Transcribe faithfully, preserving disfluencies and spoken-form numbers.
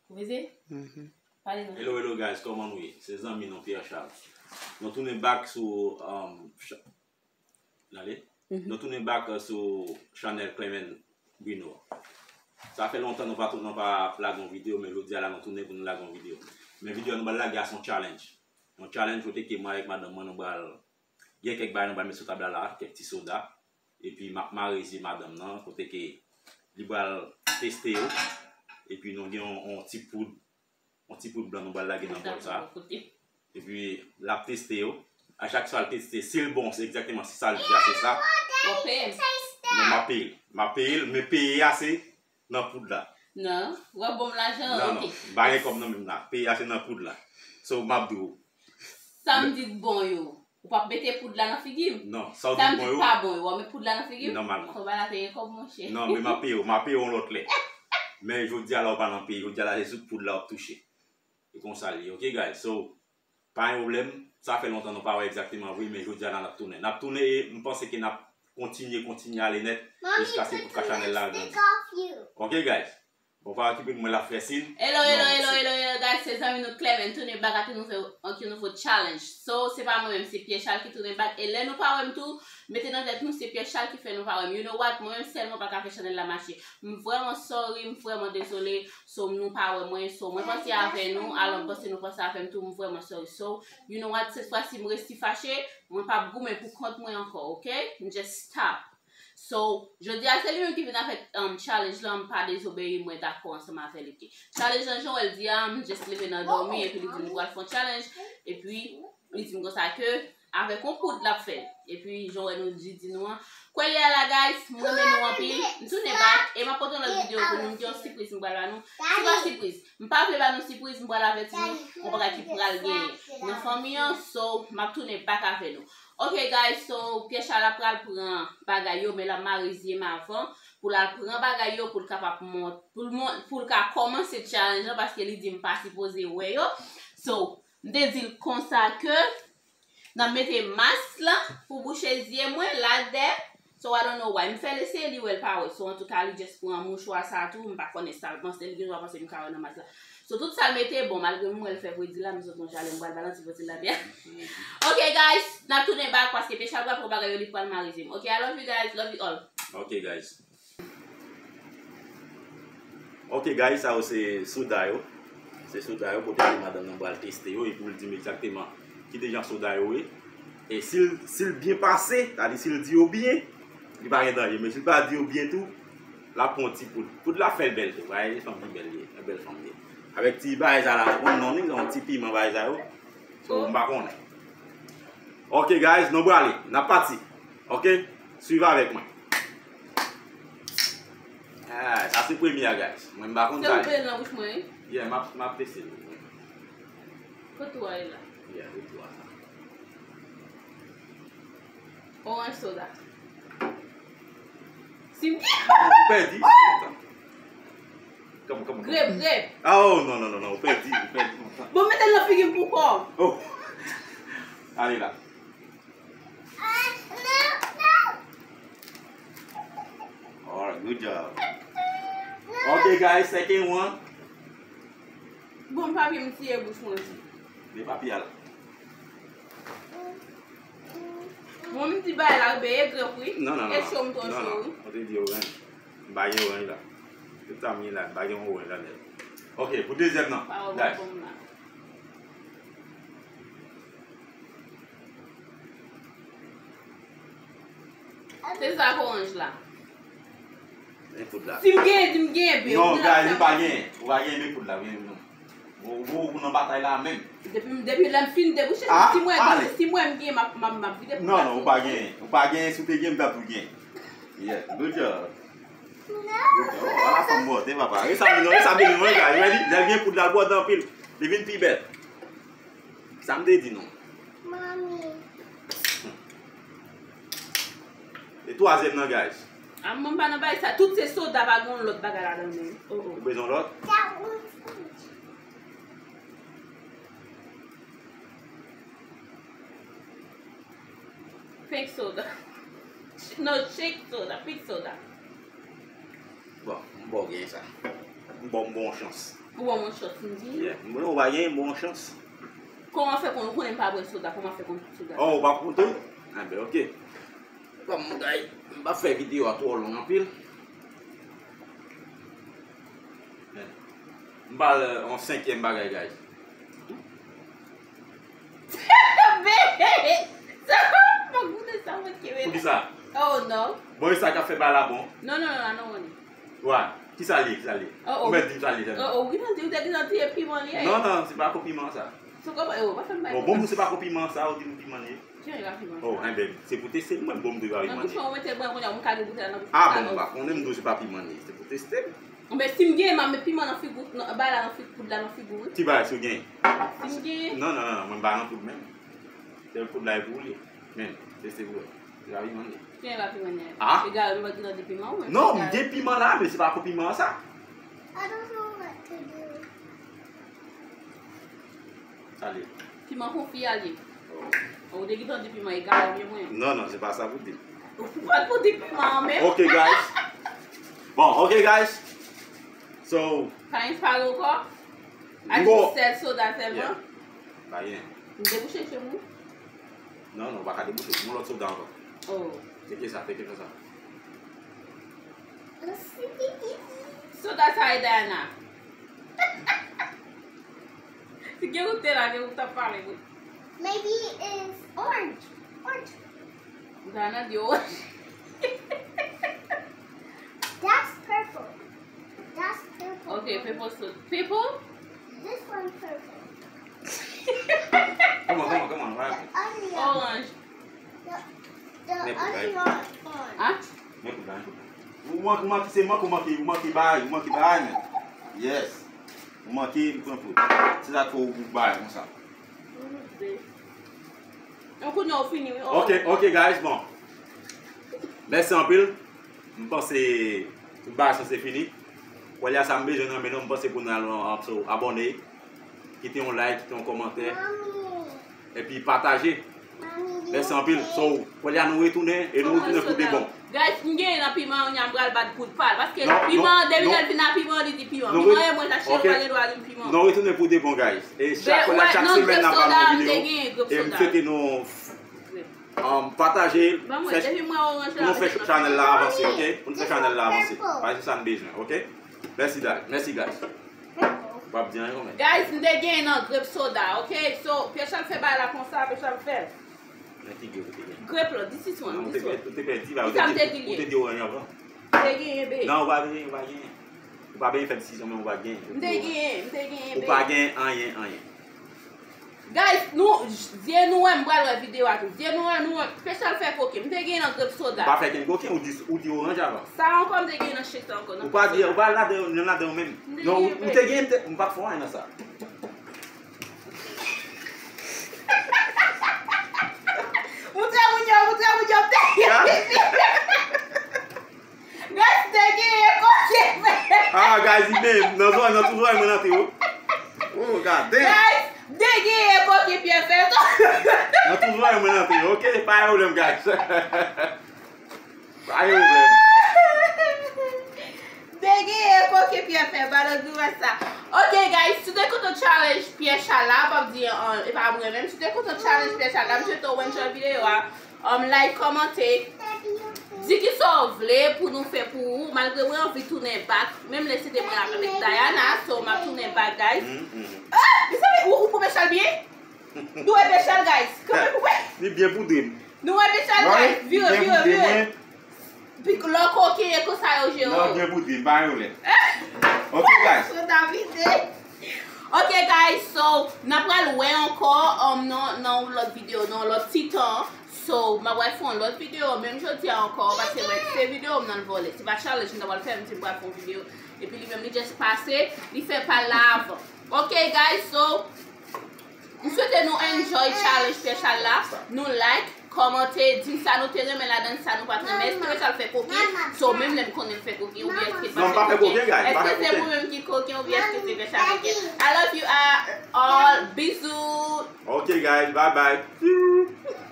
Ou veze? Mhm. Pale non. Hello, hello guys, kòman nou ye? Se zanmi nou Pierre Charles. Nou tounen back sou, um, Ch-, Dale. Mhm. Nou tounen back, uh, sou chanèl Clement Bruno. Sa fè lontan nou pa tou-, nou pa lage yon videyo, men jodi a la nou tounen pou nou lage yon videyo. Men videyo nou pral lage a se yon challenge. Yon challenge kote ke mwen avèk madanm mwen nou pral gen kèk bagay nou pral met sou tab la la, kèk ti soda. Epi m ap mare zye madanm nan, kote ke li pral teste yo. Epi nou gen yon, yon ti poud, yon ti poud blan nou pral lage nan bòl sa. Epi l ap teste yo. A chak fwa l teste, si l bon, se egzakteman si sa l di a, se sa. W ap peye m. Non, m ap peye l. M ap peye l, men peye a se nan poud la. Non, w ap ban m lajan an, non, oke. Non, m pa gen kòb nan men m la. Peye a se nan poud la. So, m ap di w. Sa m di t bon yo. Ou p ap mete poud la nan figi m? Non, sa w di t bon yo. Sa m di t pa bon yo, w ap met poud la nan figi m? Nòmalman. Kòb la te gen kòb, monchè. Non, men m ap peye w, m ap peye w yon lòt lè. Men jodi a la, ou pa nan peyi. Jodi a la, se sou poud la w ap touche. E konsa l ye, oke, guys? So, pa gen pwoblèm. Sa fè lontan nou pa wè egzakteman vre, men jodi a la, n ap tounen. N ap tounen e m panse ke n ap kontinye, kontinye ale nèt jiskaske pou ka chanèl la grandi. Oke, guys? Bon, pa okipe m, mwen la fè sin. Hello, hello, hello, hello, hello, guys. Se zanmi nou Clement tounen back ak yon nouvo, ak yon nouvo challenge. So, se pa mwen menm, se Pierre Charles ki tounen back. E lè nou pa wè m tou, mete nan tèt nou, se Pierre Charles ki fè nou pa wè m. You know what? Mwen menm sèlman pa ka fè chanèl la mache. M vrèman sorry, m vrèman dezole. So, nou pa wè mwen. So, mwen panse avè nou, alò m panse nou panse avè m tou, m vrèman sorry. So, you know what? Sèt fwa si m resi fache, mwen p ap goumen pou kont mwen ankò, oke? M just stop. So, jodi a se li menm ki vin avèk, um, challenge lan, m pa dezobeyi, mwen dakò ansanm avè li. Challenge lan, jan w wè l di a, m just leve nan dòmi, epi li di m li pral fè yon challenge, epi li di m konsa ke avèk yon poud l ap fè l. Epi, jan w wè nou di, di nou an. Kwè li a la, guys, m renmen nou anpil, m tounen back, e m ap pote yon lòt videyo pou nou, m gen yon sipriz m pral ba nou. Se pa sipriz, m pa vle ba nou sipriz, m pral avèti nou, yon bagay ki pral genyen nan fanmi an, so, m ap tounen back avè nou. Ok, guys, so, Pierre Charles ap pral pran bagay yo, men l ap mare zye m avan, pou l al pran bagay yo, pou l kapab mont-, pou l mont-, pou l ka kòmanse challenge lan, paske li di m pa sipoze wè yo. So, m te di l konsa ke n ap mete mas lan pou bouche zye mwen, ladè. So, I don't know why. M fè l eseye, li wè l pa wè. So, antouka, li just pran mouchwa sa tou. M pa konnen sa l panse. Li gen dwa panse m ka wè nan mas la. So, tout sa l mete, bon, malgre m wè l fè fredi la, m sot yon jale, m pral ba l yon ti poti ladè. Ok, guys, n ap tounen back paske Pierre Charles pral pran bagay yo, li pral mare zye m. Ok, I love you guys, love you all. Ok, guys. Ok, guys, sa yo se soda yo. Se soda yo, kote ke madanm nan pral teste yo, epi pou l di m egzakteman ki te jan soda yo ye. E si l, si l byen pase, sa di si l di yo byen, li pa gen danje. Men si l pa di yo byen tou, l ap pran yon ti poud. Poud la fè l bèl tou. Gade fanm ki bèl li ye, yon bèl fanm li ye. Avèk ti bagay sa la, nou konn non li, yon ti piman bagay sa yo. So, m pa konnen. Ok, guys, nou prale. N ap pati. Ok? Swiv avèk mwen. Ah, sa se premye a, guys. Mwen, m pa konn sa. Se ou peye nan bouch mwen, wi? Yeah, m ap, m ap teste l. Kote ou a ye la? Yeah, kote ou a la. Orange soda. Si m... Ou pèdi. Come on, come on. Grèp, grèp. Oh, non, non, non, non, ou pèdi, ou pèdi. Bon, mete l nan figi m pou kò. Oh. Ale la. Alright, good job. Ok, guys, second one. Bon, papye m tiye bouch mwen tou. Men papye a la. Bon, m di bagay la, ben, e grèp, wi. Non, non, non. E cho, m twò cho, wi. Mwen te di oranj. M pa gen oranj la. Tout sa m gen la, m pa gen yon oranj la, nèg. Ok, pou dezyèm nan. Pa wè, guys. Bon, bon, la. Se sa k oranj la. Men poud la. Si m genyen, di m genyen, ben, non, guys, li pa genyen. Ou pa genyen, men poud la, men non. Ou, ou, ou nan batay la menm. Depi, depi lè m fin debouche, ah, si m wè, ale. Si m wè m genyen, m ap, m ap, m ap vide poud la. Non, non, ou pa genyen. Ou pa genyen, si w te genyen, m t ap tou genyen. Yeah, good job. Good job. Ala fanm bòte, papa. E sa vin, e sa vin, mwen, guys. Ready? Lè l gen poud la, l bòte anpil. Li vin pi bèl. Sa m te di nou. Mami. E twazyèm nan, guys. A, mwen pa nan bagay sa. Tout se soda, pa gen lòt bagay ladan menm. Oh, oh. Ou bezwen lòt? Pink soda. No, shake soda, pink soda. Bon, m ba w gen sa. M ba w, m ba w yon chans. Ou ban mwen chans, m di. Yeah. M konnen w pa genyen, m ba w yon chans. Kòman fè konn, ou konnen m pa bwè soda, kòman fè konn soda? Oh, ou pa konn tou? Enben, ok. Ban m bagay, m pa fè videyo a twò long anpil. Men, m ba l yon senkyèm bagay, guys. Bebe! Sa, mwen goute sa, mwen kebe. Poukisa? Oh, no. Bon, e sa k ap fè bagay la bon. No, no, no, I don't want it. Wa, kisa l ye, kisa l ye? Oh, oh. Ou mèt di m sa l ye sèlman. Oh, oh, wi, non, di ou te gentan tiye piman li ye. Non, non, se pa ko piman sa. So, kòman, oh, pa fè m bay Oh, bon, se pa ko piman sa, ou di m piman li ye. Tiye la piman. Oh, enben, se pou teste, mwen, bon, m dwe ba piman li. Nan bouch mwen, ou mete bwen, kounye a, mwen ka gen boutèy la nan bouch. Ah, bon, m pa konnen, m dwe se pa piman li ye, se pou teste. Men si m genyen, m ap met piman nan figi w, nan, bay la nan figi, poud la nan figi w, wi. Ti bagay, si w genyen. Si m genyen. Non, non, non, non, mwen m pa nan poud menm. Se poud la e pou ou li ye. Men, teste pou wè. Se pa piman li ye. Tiye la piman li ye. Ah? Egal, m pa gentan di piman, ou. Non, m gen piman la, men se pa ko piman sa. I don't know what to do. Sa l ye. Piman konfi a li ye. Oh. Ou te gentan di piman egal, ou byen mwen. Non, non, se pa sa pou di. Ou pa t pou di piman an menm. Ok, guys. Bon, ok, guys. So, Pa gen pale ankò? A Bon. di sèl soda sèlman? Pa gen. M debouche che mwen? Non, non, ou pa ka debouche. Yon lòt soda ankò. Oh. Teke sa, teke sa. Soda sa e Diana. Si gen ou te la, gen ou t ap pale, wi. Maybe it's orange. Orange. Diana di oranj. That's purple. That's purple. Ok, purple soda. Purple? This one purple. Come on, come on, come on, right? Onion. Oranj. The, the Nèpou, right? Onion one. Ah? Men kou dan, kou dan. Ou manke, ou manke, se manke, ou manke, ou manke bay, ou manke bay, men. Yes. Ou manke, ou pran fout. Se sa k fè ou, ou bay, konsa. Yon kounye ou fini, wi. Oh. Ok, ok, guys, bon. Mèsi anpil. M panse tout bagay sanse fini. Kounye a sa m bezwen nan men nou, m panse pou nou al, al, so, abòne. Kite yon like, kite yon kòmantè. Mommy. Epi pataje. Mommy, Mèsi anpil. So, kounye a nou retounen, e nou retounen pou de bon. Guys, m genyen nan piman, yon m pral bat poud pa l. Paske Non, piman, non, depi non. lè l vin a piman, li di piman. Non, Piman ret- e mwen chache, ok. ou pa gen dwa di m piman. Nou retounen pou de bon, guys. E chak, Wè, chak non, semèn grèp n ap ba soda, nou m te videyo. Genyen grèp E m soda. Swete nou Grèp. um, pataje. Ban mwen, Fè, depi mwen oranj la, nou fè m te chanèl la genyen. Avanse, ok? Pou nou fè chanèl la avanse. Pase sa n bezwen, ok? Mèsi, guys. Mèsi, guys. Ou p ap di anyen, kòmè. Guys, m te genyen nan grèp soda, ok? So, Pierre Charles fè bagay la konsa, Pierre Charles fè l. Nan ki grèp ou te genyen? Grèp la, this is one, Non, ou te this one. pè-, ou te pèdi, ba, Ki ou sa m te te di, di l ye? Ou te di oranj avan. M te genyen, babe. Non, ou pa genyen, ou pa genyen. Ou pa genyen fè desizyon, men ou pa genyen. M te genyen, m te genyen, Ou pa babe. Genyen anyen, anyen. Guys, nou, zye nou wè, m pral wè videyo a tou. Zye nou wè, nou wè, Special fè koke. M te genyen nan grèp soda. Ou pa fè kenn koken, ou di, ou di oranj avan. Sa ankò m te genyen nan chèk sa ankò, nan Ou pa grèp di, soda. Ou pa ladan, nan ladan ou menm. M te Non, ou, genyen, ou te genyen, m te- m pa t fè anyen nan sa. Moutre moun yo, moutre moun yo, m te genyen. Guys, m te genyen koke, men. Ah, guys, li menm, nan zòrèy, nan tou zòrèy mwen antre, wi. Oh, god damn. Guys, m te genyen koke Pierre fè. Nan tou zòrèy mwen antre, ok? Pa gen pwoblèm, guys. Pa gen pwoblèm. M te genyen koke Pierre fè, pa nan gou wè sa. Ok, guys, si w te kontan challenge Pierre Charles la, p ap di, uh, e pa mwen menm. Si w te kontan challenge Pierre Charles la, m swete w enjoy videyo a. Um, like, kòmante, di ki sa w vle pou nou fè pou ou, malgre mwen anvi tounen back, menm lè se te mwen avèk Diana, so m ap tounen back, guys. Mm, mm. Ah, mezanmi, ou, ou koupe chal byen? Nou wè bèl chal, guys. Kanpe koupe. Li byen poudre m. Nou wè bèl chal, guys. Vire, Byen vire, poudre vire. mwen. Pi lò koke e konsa yo jere. Non, byen poudre m, pa yon lè. Ok, guys. Sou ta vide. Ok, guys, so, n ap pral wè ankò, um, nan, nan yon lòt videyo, nan yon lòt ti tan. So, m ap pral fè yon lòt videyo, menm jodi a ankò, paske mwen se videyo m nan l vòlè. Se pa challenge m ta pral fè, m di m pral fè yon videyo. Epi li menm, li just pase, li fè pa l la avan. Ok, guys, so, m swete nou enjoy challenge Pierre Charles la. Nou like, kòmante, di m sa nou te renmen ladan l, sa nou pa t renmen. Èske Pierre Charles fè koken? So, menm lè m konnen l fè koken, oubyen èske l pa fè koken? Èske se mwen menm ki koken, oubyen èske se Pierre Charles ki koken? I love you all. Bizou. Ok, guys, bye bye.